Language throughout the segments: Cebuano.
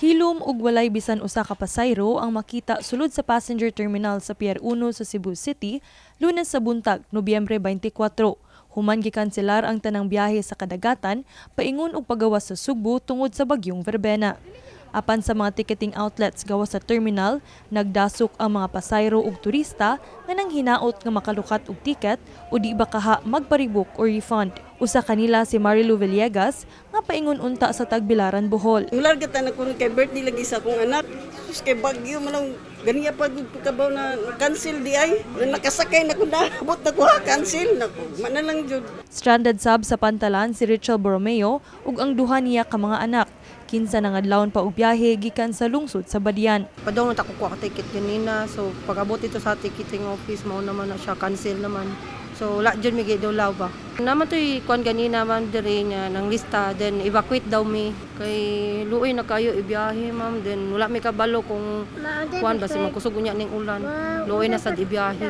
Hilom ug walay bisan usa ka pasayro ang makita sulod sa passenger terminal sa Pier 1 sa Cebu City Lunes sa buntag, Nobyembre 24. Human gikanselar ang tanang biyahe sa kadagatan paingon og pagawas sa Sugbo tungod sa bagyong Verbena. Apan sa mga ticketing outlets gawas sa terminal, nagdasok ang mga pasayro ug turista nga nanghinaot nga makalukat og ticket o di ba kaha magpa-rebook or refund. Usa kanila si Marilu Villegas nga paingon unta sa Tagbilaran, Bohol. Mularga ta na kuno kay birthday lagi sa akong anak. Sus, kay bagyo man lang ganiya pa gud kabaw na cancel di ay. Nakasakay na ko, naabot na ko ha, cancel na ko. Mana lang jud. Stranded sab sa pantalan si Richel Borromeo ug ang duha niya ka mga anak kinsa nangadlawon pa og biyahe gikan sa lungsod sa Badian. Padong ta ko kuha ka ticket ganina. So pag-abot dito sa ticketing office, mao naman na siya, cancel naman. So wala jud mi gidulaw ba. Naman to'y kuan ganina man diri niya nang lista, then evacuate daw mi kay luoy na kayo ibiyahe, ma'am, then wala mi kabalo kung kuan ba si magkusog unya ning ulan. Luoy na sad ibiyahe.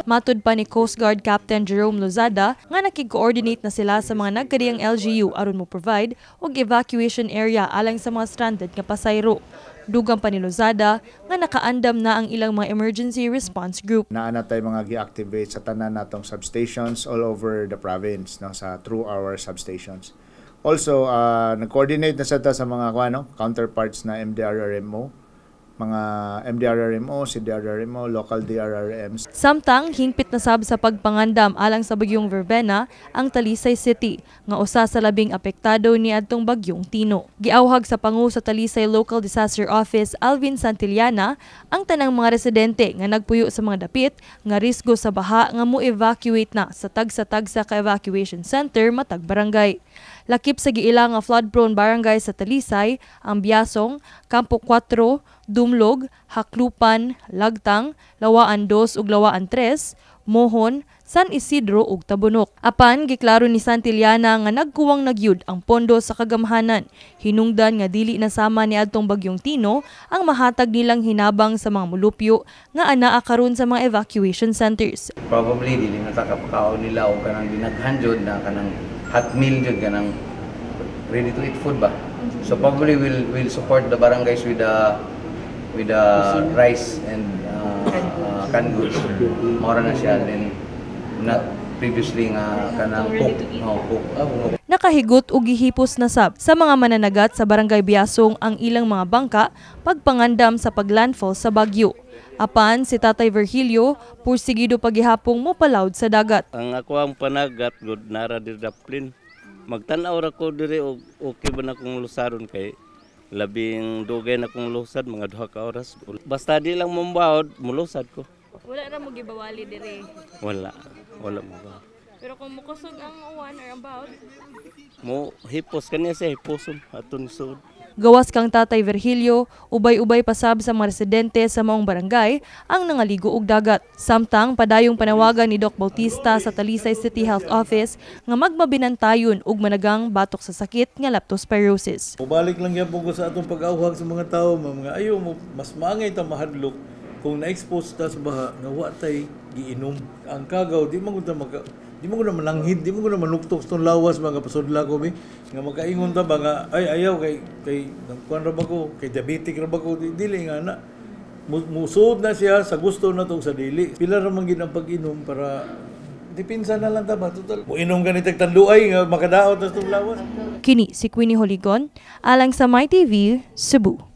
Matud pa ni Coast Guard Captain Jerome Lozada nga nakig-coordinate na sila sa mga nagkadiyang LGU aron mo provide og evacuation area alang sa mga stranded nga pasayro. Dugang pa ni Lozada nga nakaandam na ang ilang mga emergency response group. Naa na tay mga gi-activate sa tanan natong substations all over the province, no, sa through our substations. Also, nag-coordinate na sa ta sa mga kuano, counterparts na MDRRMO, mga MDRRMO, CDRRMO, local DRRMs. Samtang hingpit na sab sa pagpangandam alang sa bagyong Verbena ang Talisay City nga usa sa labing apektado ni adtong bagyong Tino. Giawhag sa pangu sa Talisay Local Disaster Office Alvin Santillana ang tanang mga residente nga nagpuyo sa mga dapit nga risgo sa baha nga mo-evacuate na sa tagsa-tagsa ka evacuation center matag barangay. Lakip sa giila nga flood-prone barangay sa Talisay ang Biasong, Campo 4, Dumlog, Haklupan, Lagtang, Lawaan 2 ug Lawaan 3, Mohon, San Isidro ug Tabunok. Apan giklaro ni Santillana nga nagkuwang nagyud ang pondo sa kagamhanan. Hinungdan nga dili na sama ni adtong bagyong Tino ang mahatag nilang hinabang sa mga mulupyo nga anaa karon sa mga evacuation centers. Probably dili na ta kapakaon nila o kanang dinaghan jud na kanang hot meal jud, kanang ready to eat food ba. So probably will support the barangays with the rice and canned goods. Mao na siya, then not previously nga kanang cook, no, cook. Nakahigot og gihipos na sab sa mga mananagat sa Barangay Biasong ang ilang mga bangka pagpangandam sa paglandfall sa bagyo. Apan si Tatay Virgilio pursigido paghihapong mopalawd sa dagat. Ang ako ang panagat gud nara diri daplin. Magtan-aw ra ko diri og okay ba na kong lusaron kay labing dugay na kong lusad, mga 2 ka oras. Basta di lang mambahod, mulusad ko. Wala ra mo gibawali dire? Wala. Wala mo ba. Pero kung mukusog ang uwan or ang bahod? Mo hipos kaniya siya, hiposon aton suod. Gawas kang Tatay Virgilio, ubay-ubay pasab sa mga residente sa maong barangay ang nangaligo og dagat. Samtang padayong panawagan ni Doc Bautista sa Talisay City Health Office nga magmabinantayon og managang batok sa sakit nga leptospirosis. Mubalik lang gyapon ko sa atong pag-awhag sa mga tao, mga ayaw mo, mas maangay ta mahadlok kung na-expose ta sa baha nga wa tay giinom. Ang kagaw di man gud na mananghid, di man gud na manuktok sa tong lawas, mga pasudla ko bi nga makaingon ta ba nga ay ayaw kay kay kuan ra ba ko, kay diabetic ra ba ko, di, dili nga na. Musuod na siya sa gusto na tong sa dili. Pila ra man gid ang pag-inom para dipinsa na lang ta ba, total. Mo inom gani tag tanduay nga makadaot na sa tong lawas. Kini si Queenie Holigon alang sa MyTV, Cebu.